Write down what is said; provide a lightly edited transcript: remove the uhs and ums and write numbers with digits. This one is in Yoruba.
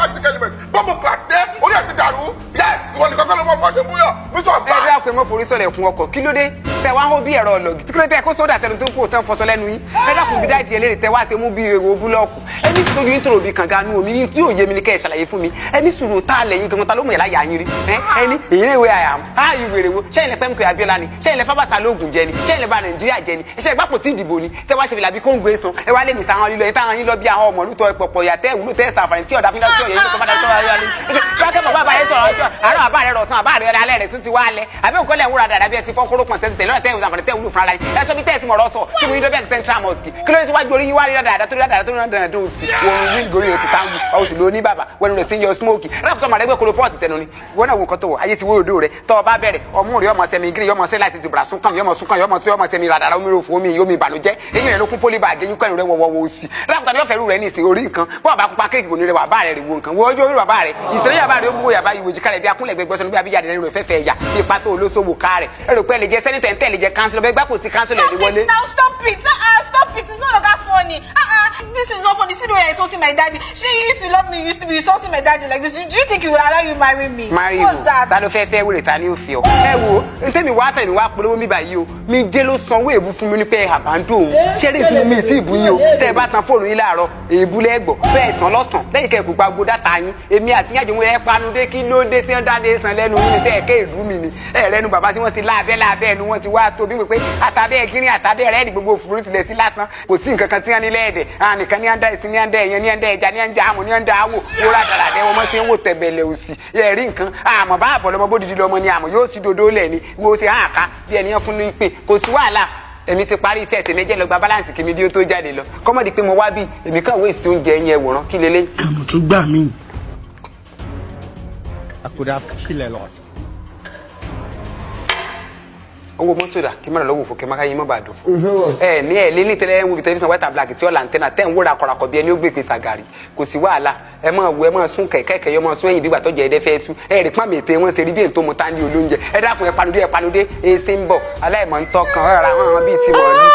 bombastic element. Bomboclat dé, orí ẹ̀ ti dàrú. Yes, ìwọ nìkan kọ́ ló mọ bó ṣe búyọ̀. Mission Ẹ bad. dákun, ẹ mọ forí sọ̀rọ̀ ẹ̀kún ọkọ̀. Kí ló dé tẹ wá hó bí ẹ̀rọ ọlọ́gì? Kí ló dé tẹ kó sódà sẹ́nu tó kú tán fọṣọ lẹ́nu yín? Ẹ dákun, bí dájì ẹlẹ́rìí tẹ wá ṣe mú bí èrò búlọ́ọ̀kù. Ẹ ní sùúrù yín tòrò bí kànga nu omi ní tí ò yé mi ní kẹ́ ẹ ṣàlàyé fún mi. Ẹ ní sùúrù, tá a lẹ́yìn gangan, ta ló mọ̀ yàrá yà yín rí? Ẹ ẹ ní èyí lè wé àyàm á ìwèrè wo? Ṣẹ́yìn lẹ pẹ́ńpẹ́ Abíọ́lá ni? Ṣẹ́yìn lẹ fábàṣà lóògùn jẹ ni? Ṣẹ́yìn lẹ bà Nàìjíríà jẹ ni? Iṣẹ́ ìgbàpò tí ìdìbò ni tẹ wá ṣe fìlà bí kóńgò èsàn. Ẹ wá lé mi sáwọn lílọ yín táwọn yín lọ bí àwọn ọmọ olùtọ ìpọ̀pọ̀ ìyà tẹ́ ìwúlò tẹ́ ṣàǹfààní tí ọ̀dà fúnra tí ọ̀yẹ́ yín tó bá dá tó bá yá ni. Bákẹ́ bàbá yẹn sọ̀rọ̀ ọjọ́ àárọ̀ àbá rẹ̀ rọ̀sán àbá rẹ̀ alẹ́ rẹ̀ tún ti wá lẹ̀ àbẹ́ òkú lẹ̀ ń wúra dàdà bí ẹ ti fọ́ kóró pọ̀n tẹ́tí tẹ̀lé ọ̀tẹ́ ìwòsàn àǹfààní tẹ́ ìwúlò fúnra yín. Ẹ sọ bí tẹ́ ẹ ti mọ̀rọ̀ sọ tí mo yín dọ́bẹ̀ Central Mosque. Kí ló dé tí wájú orí yín wá rí dáadáa tó rí dáadáa tó rí dáadáa tó sì wọ́n rí gorí rẹ̀ ti tá ń wù ọ́ sì ló ní bàbá wẹ́nu rẹ̀ sí ń yọ smoke. Rákùsọ̀ màrẹ́ gbé kolopọ́ọ̀tì sẹ́nu ni wọ́n náà wò nǹkan tó wọ̀ ayé ti wó odò rẹ̀. Tọ́ ọ bá bẹ̀rẹ̀ ọmú rẹ̀, ọmọ sẹ́mi gírí, ọmọ sẹ́ láti tìbúrà súnkàn, yọmọ súnkàn, yọmọ tí ọmọ sẹ́mi ràdàrà omi ròfò omi omi ìbànújẹ́ eyín rẹ̀ ló kún pólíbàgì eyín kẹ́nu rẹ̀ wọ̀wọ̀ òsì. Rákùtà ni wọ́n fẹ́ rú rẹ̀ ní ìsìn orí nǹkan bọ́ọ̀ bá pupa kéèkì kò ní rẹ̀ wà bá rẹ̀ rè wo nǹkan wọ́n ọjọ́ orí bàbá rẹ̀ ìṣẹ̀lẹ̀ yàrá rẹ̀ ó gbówó yàrá ìwòjì kárẹ̀ bí akúnlẹ̀ gbẹgbẹ́ sọ́nù bí abíjáde lẹ́nu rẹ̀ fẹ́fẹ́ ẹ̀yà bí ipa tó olóṣòwò ká rẹ̀ ẹ rò pé ẹ lè jẹ sẹ́nitẹ̀ ń tẹ̀lé jẹ kánsílọ̀ bẹ́ẹ̀ gbá kò sí kánsílọ̀ ẹ̀ lè Stop wọlé. it now, stop it. Stop it. It's no longer funny. This is not funny. See the way you're insulting my daddy. She, if you love me, you used to be insulting my daddy like this. Do you think he will allow you marry me? Mari What's wo that? Ta ló fẹ́ fẹ́ wèrè? Ta ni ó fi ọ. Ẹ wo ntẹ́mi wá fẹ́ mi wá polówó mi báyìí o. Mi dé ló sanwó èébú fún mi ní pé àbándò òun ṣẹ́rí fún mi tí ìbú yín o. Tẹ́ ẹ bá tan fóònù yín láàárọ̀, èébú lẹ́gbọ̀ bẹ́ẹ̀ tán lọ́sàn lẹ́yìn kẹ́ ẹ kò gba gbogbo data yín. Èmi àti yín àjòwò ẹ panu dé. Kí ló dé sí ọ́n dáadé san lẹ́nu yín ní sẹ́ ẹ̀kẹ́ ìlú mi ni ẹ rẹ́nu bàbá tí wọ́n ti láàbẹ́ láàbẹ́ ẹnu wọ́n ti wá tó bí wípé àtàbẹ́ gírí àtàbẹ́ rẹ́ẹ̀dì gbogbo òfurufú sílẹ̀ sí látàn. Kò sí nǹkan kan tí wọ́n ní lẹ́ẹ̀dẹ̀ àwọn nìkan ní àǹdá ìsìn ní àǹdá ẹ̀yàn ní àǹdá ẹja ní àǹdá àmọ̀ ní àǹdá àwò wúrà dàràdẹ́ wọn mọ́ sí ń wò tẹ̀bẹ̀lẹ̀ òsì ẹ̀ rí nǹkan àmọ́ bá àbọ̀ lọ́mọ bódìdí lọ́mọ ni àmọ́ yóò sì dodo lẹ̀ ni wo ṣe hàn ká bí ẹni yẹn fún ní pé kò sí wàhálà. Èmi ti parí iṣẹ́ tèmi, jẹ́ lọ gba balance kí mi dí ó tó jáde lọ kọ́mọ́dé pé mo wá bí èmi kàn waste oúnjẹ yẹn wòran kí lélẹ́. Àmọ̀ tó gbà mí. I could have killed a lot. Owó mọ́tò dà kí n má lọ lọ́wọ́ fò kí n má ká yín má bàa dùn fún. Ẹ ní ẹ lé ní tẹ́lẹ̀ ń wo tẹlifíṣàn white and black tí ọ̀là antenna tẹ́ ń wúra kọ̀rọ̀kọ̀ bí ẹni ó gbé pé sàgàrì. Kò sí wàhálà, ẹ máa wo, ẹ máa sún kẹ̀kẹ́ kẹ̀yọ́ máa sún ẹ̀yìn bí gbàtọ́ jẹ́ ẹ̀dẹ́ fẹ́ tú ẹ rí pọ́n mi ètè wọn ṣe rí bí èyí tó mu tá ní olóúnjẹ. Ẹ dákun, ẹ panudé, ẹ panudé, èsì ń bọ̀ aláìmọ̀ ń tọkàn ọ̀rọ̀ àwọn bíi ti mọ̀ọ́lù.